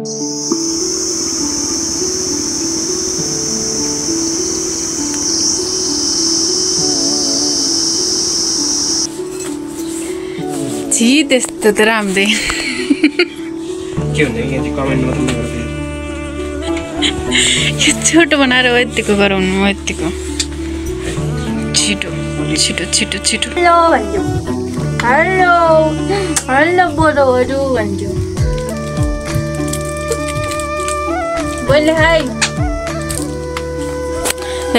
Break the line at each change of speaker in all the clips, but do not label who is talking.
जी त्यस्तो त राम्रै
के हुन्छ कि यहाँ कमेन्ट मात्र नगर्दै
यो छोटो बनाएर यतिको गराउनु यतिको छिटो छिटो छिटो छिटो हेलो भन्छु हेलो हेलो बोलोहरू भन्छु बोले हाई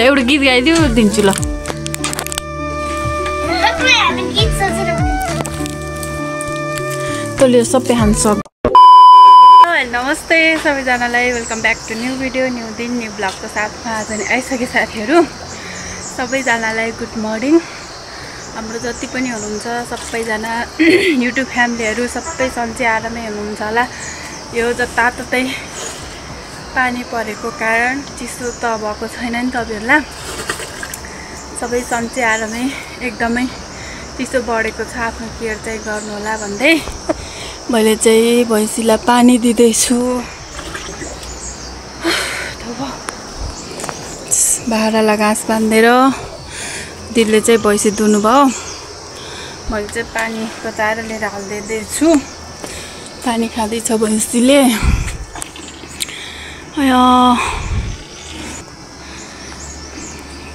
एउटा गीत गाइदियो दिन्छु ल तैँले सबै हान्छ नमस्ते सबैजनालाई welcome back to new video new दिन न्यू ब्लगको साथमा आज नि आइसके साथीहरू सबैजनालाई गुड मर्निङ हाम्रो जति पनि हुनुहुन्छ सबैजना युट्युब फ्यामिलीहरू सबै सन्चै आरामै हुनुहुन्छ होला यो जताततै पानी परेको कारण चिसो त भएको छैन नि तपाईँहरूलाई सबै सन्चै आरामै एकदमै चिसो बढेको छ आफ्नो केयर चाहिँ गर्नु होला भन्दै मैले चाहिँ भैँसीलाई पानी दिँदैछु भाडालाई घाँस बाँधेर दिदीले चाहिँ भैँसी दुनु भयो मैले चाहिँ पानी तताएर लिएर हालिदिँदैछु पानी खाँदैछ भैँसीले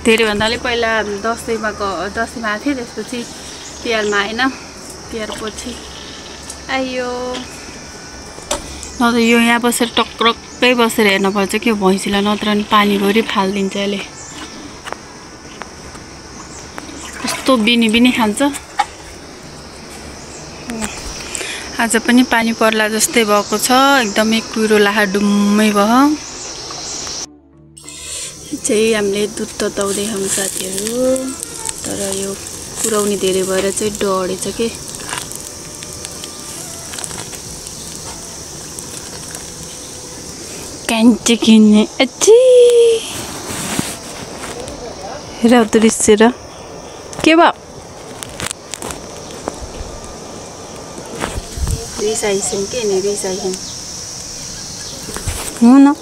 धेरैभन्दा अलिक पहिला दसैँमा आएको थियो त्यसपछि तिहारमा आएन तिहार पछि आयो नत्र यो यहाँ बसेर टक्रक्कै बसेर हेर्नुपर्छ कि भैँसीलाई नत्र नि पानीभरि फालिदिन्छ यसले कस्तो बिनी खान्छ आज पनि पानी पर्ला जस्तै भएको छ एकदमै कुहिरो लाहा डुम्मै भयो चाहिँ हामीले दुध तताउँदै छौँ साथीहरू तर यो पुर्याउने धेरै भएर चाहिँ डढेछ कि क्यान्टी किन्ने अच्छी राउत रिसेर के भयो रिसाइसन के नि रिसाइसन हो न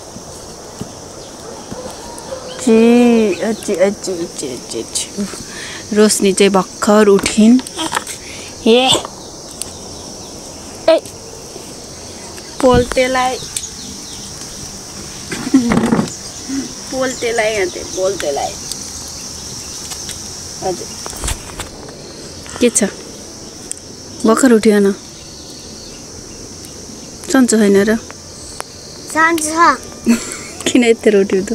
रोशनी चाहिँ भर्खर उठिन् ए पोल्तेलाई हजुर के छ भर्खर उठ्यो न सन्चो छैन र किन यत्रो उठ्यो त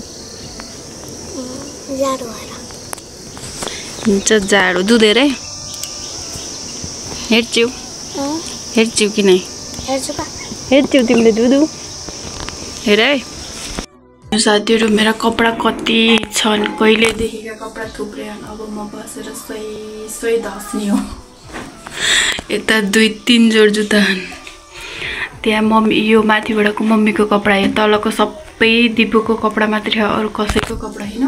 हुन्छ जाडो दुध हेर है हेर्छौ कि नै हेर्छौ तिमीले दुध हेर है साथीहरू मेरा कपडा कति छन् कहिलेदेखिका कपडा थुप्रै अब म बसेर सोही धस्ने हो यता 2-3 जोड जुत्ता त्यहाँ मम्मी यो माथिबाटको मम्मीको कपडा यो तलको सबै दिपुको कपडा मात्रै हो अरू कसैको कपडा हैन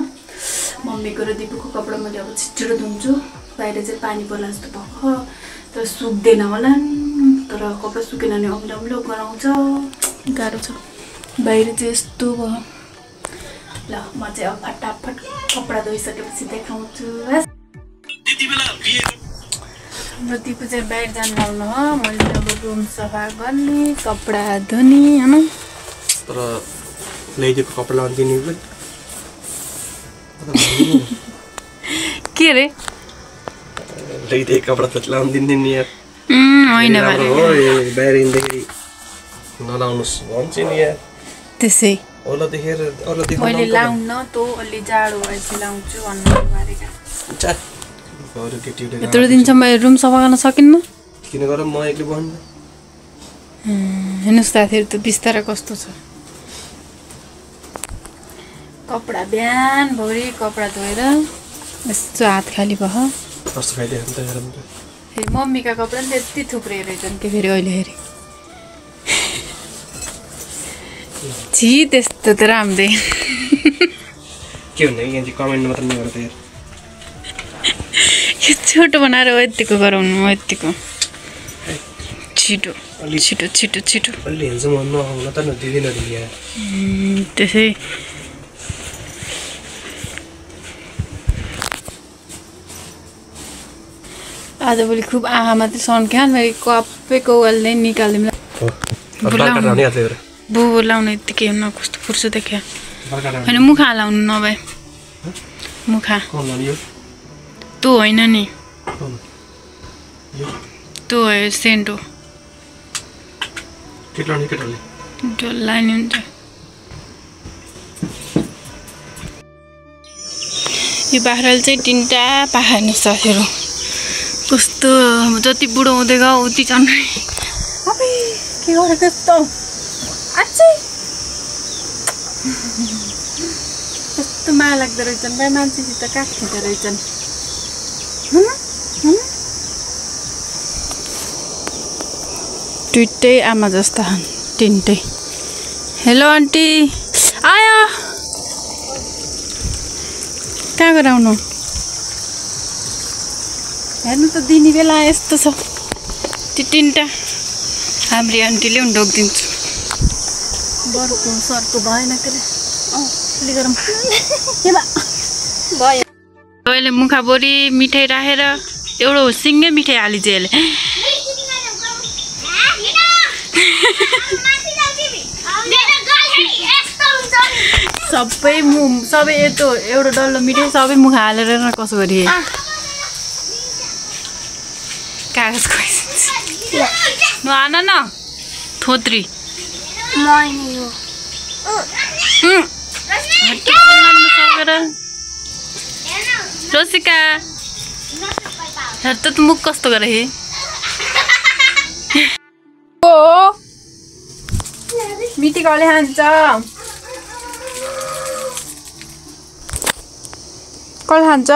मम्मीको र दिपुको कपडा मैले अब छिटो धुन्छु बाहिर चाहिँ पानी पर्ला जस्तो भएको तर सुक्दैन होला तर कपडा सुकेन भने अम्लो गराउँछ गाह्रो छ बाहिर चाहिँ यस्तो भयो ल म चाहिँ अब फटाफट कपडा धोइसकेपछि देखाउँछु हाम्रो दिपु चाहिँ बाहिर जानु लाउनु हो मैले अब रुम सफा गर्ने कपडा धुने हैन
तर ल्याइदिएको कपडा लाउनु दिनु
के रे
ल्याइदिएको कपडा त लाउनु दिन्दैन नि यार
हैन
बाहिर हिँड्दाखेरि नलाउनुस् भन्छ नि यार
त्यसै
ओला देखेर
मैले लाउन त अलि जाडो भएपछि लाउँछु भन्नु मारेका यत्रो दिनसम्म रुम सफा गर्न सकिन्न
किन गर म एक्लै बस्नु
हेर्नुस् साथीहरू त बिस्तारा कस्तो छ कपडा बिहान भरि कपडा धोएर यस्तो हात खाली भयो
कस्तो खाइदियो त हेर
फेरि मम्मीका कपडा नि त्यति थुप्रै रहेछन् कि फेरि अहिले हेरि जी त्यस्तो त राम्रै
के हुन्छ कि यहाँ कमेन्ट मात्र नगर्दै यार
यो छोटो बनाएर यतिको गराउनु यतिको छिटो छिटो छिटो छिटो
अलि हिँड्छ म नआउन त न दिदी नदिदी यहाँ
त्यसै आजभोलि खुब आँखा मात्रै सन्क्या मेरो कपै कौवालले निकाल्दिउँ बु लाउनु यत्तिकै न कस्तो फुर्सो देखिया होइन मुखा लाउनु नभए मुखा तँ होइन नि तँ हो सेन्टो डल्लाइ नि हुन्छ यो बाख्राले चाहिँ 3टा पाखा नि साथीहरू कस्तो जति बुढो हुँदै गयो उति झन् के गरेको यस्तो अझै कस्तो माया लाग्दो रहेछन् भाइ मान्छेसित काठ खेल्दो रहेछन् दुइटै आमा जस्ता 3टै हेलो आन्टी आयो कहाँ गराउनु हेर्नु त दिने बेला यस्तो छ त्यो 3टा हाम्रो आन्टीले पनि ढोकिदिन्छु बर्को सर्को भएन के अरे गरौँ भयो अहिले मुखाभरि मिठाई राखेर एउटा सिङ्गै मिठाई हालिदियो यसले सबै यतो एउटा डल्लो मिठाई सबै मुखा हालेर कसो गरी कागज खोइसिन्छ न आन न थोत्री रोसिका हेर त मुख कस्तो गरे ओ मिठी कले खान्छ कल खान्छ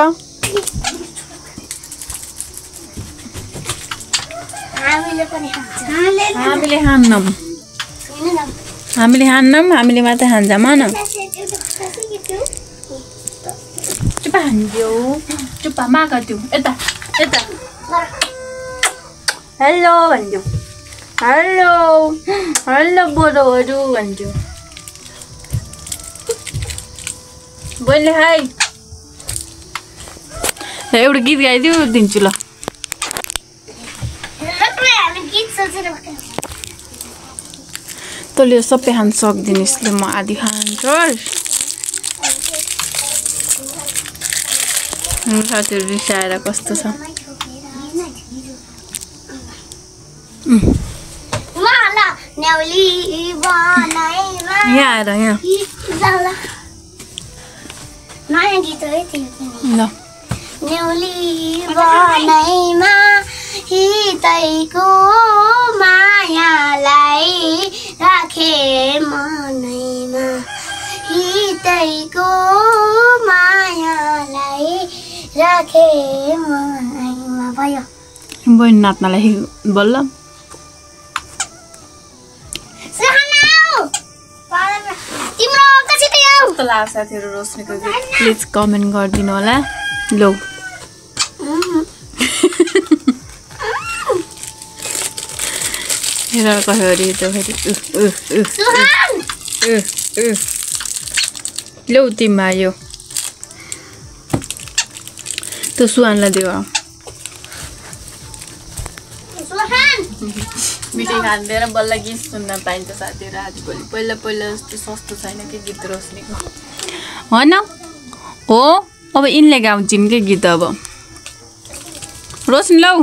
हामीले खान्नौँ हामीले मात्रै खान्छ मन चुप्पा खान्थ्यो चुप्पा मागा त्यो यता यता हेलो भन्थ्यो हेलो हेलो बोरोहरू भन्थ्यो बोल्ने है एउटा गीत गाइदिउ दिन्छु ल तैँले सबै खान सक्दिनँ यसले म आधी खान्छु साथीहरू रिसाएर कस्तो छ यहाँ आएर यहाँ ल
न्याउली बनाइमा हितैको मायालाई राखे मनैमा हितैको मायालाई राखे मनैमा भयो
बहिनी नाच्नलाई बल्ल
तिम्रो कति आऊ
कस्तो लाग्छ साथीहरू रोशनीको गीत प्लिज कमेन्ट गरिदिनु होला लौ हेर कसरी त फेरि लौ तिमीमा यो त्यो सुहानलाई देऊ मिठाई खाँदैन बल्ल गीत सुन्न पाइन्छ साथीहरू आजभोलि पहिला जस्तो सस्तो छैन कि गीत रोशनीको होइन हो अब यिनले गाउँछिन् के गीत अब रोशनी लौ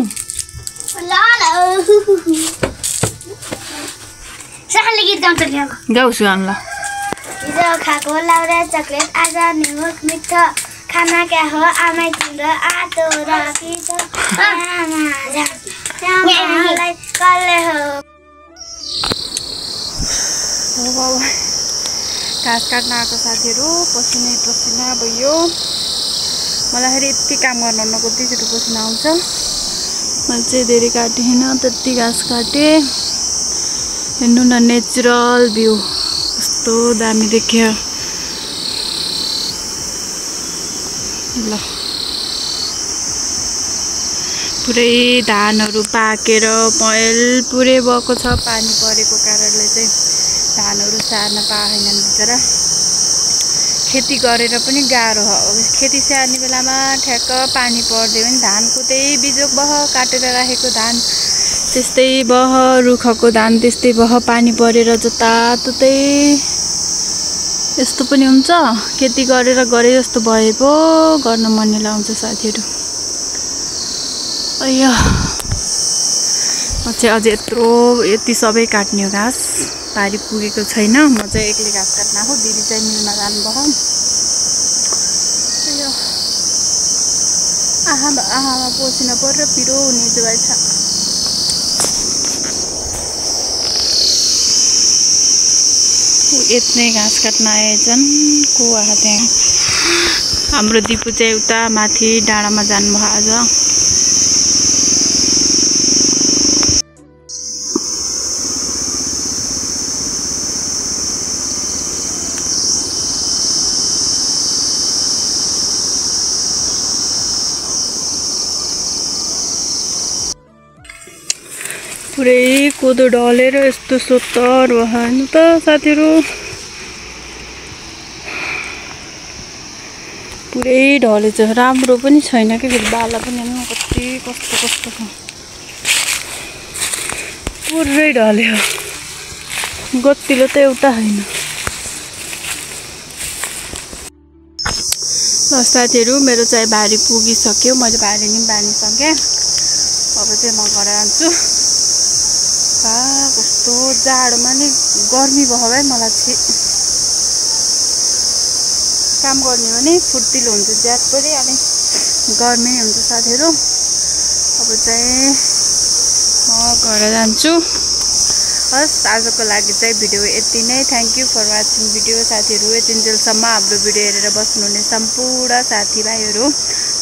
गाउ सुहान ल
हिजो खाएको लाउरा चक्लेट आज निमुख मिठो खाना क्या हो आमै तिम्रो आतो राखिछ आमालाई कसले हो घाँस काट्न आएको साथीहरू पसिना भयो मलाई फेरि यति काम गर्न नगर्दै छिटो पसिना आउँछ मैले चाहिँ धेरै काटेन त्यति घाँस काटेँ हेर्नु न नेचुरल भ्यू कस्तो दामी देखियो ल पुरै धानहरू पाकेर पहेल पुरै भएको छ। पानी परेको कारणले चाहिँ धानहरू सार्न पाएनन् बिचरा। खेती गरेर पनि गाह्रो हो। खेती स्याहार्ने बेलामा ठ्याक्क पानी पर्दियो भने धानको त्यही बिजोग बह काटेर राखेको धान त्यस्तै बह, रुखको धान त्यस्तै बह, पानी परेर जताततै यस्तो पनि हुन्छ। खेती गरेर गरे जस्तो भए पो गर्न मन लाउँछ साथीहरू। अಯ್यो म चाहिँ अझै यति सबै काट्ने हो घाँस। बारी पुगेको छैन। म चाहिँ एक्लै घाँस काट्न आएको। दिदी चाहिँ मिलमा जानुभयो। अయ్यो आहामा पसिना परेर पिरो हुने भएछ। यत्नै घाँस काट्न आएछन् को आएको त्यहाँ। हाम्रो दिपु चाहिँ उता माथि डाँडामा जानुभयो आज। पुरै कोदो ढलेर यस्तो सोत्तर भएन त साथीहरू। पुरै ढलेछ। राम्रो पनि छैन कि फेरि बाला पनि कति कस्तो छ। पुरै ढल्यो। गतिलो त एउटा होइन। ल साथीहरू मेरो चाहिँ बारी पुगिसक्यो। मैले बारी नि बाँधिसकेँ। अब चाहिँ म घर जान्छु। कस्तो जाडोमा नि गर्मी भयो है। मलाई चाहिँ काम गर्ने भने फुर्तिलो हुन्छ। ज्याद पनि अनि गर्मी हुन्छ साथीहरू। अब चाहिँ म घर जान्छु। हस् आजको लागि चाहिँ भिडियो यति नै। Thank you for watching video साथीहरू। यतिन्जेलसम्म हाम्रो भिडियो हेरेर बस्नुहुने सम्पूर्ण साथीभाइहरू,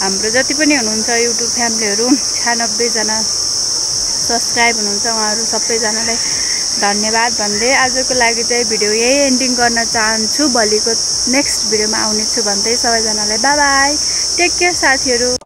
हाम्रो जति पनि हुनुहुन्छ युट्युब फ्यामिलीहरू, 96 जना सब्सक्राइब हुनुहुन्छ, उहाँहरू सबैजनालाई धन्यवाद भन्दै आजको लागि चाहिँ भिडियो यही एन्डिङ गर्न चाहन्छु। भोलिको नेक्स्ट भिडियोमा आउनेछु भन्दै सबैजनालाई बाई बाई, टेक केयर साथीहरू।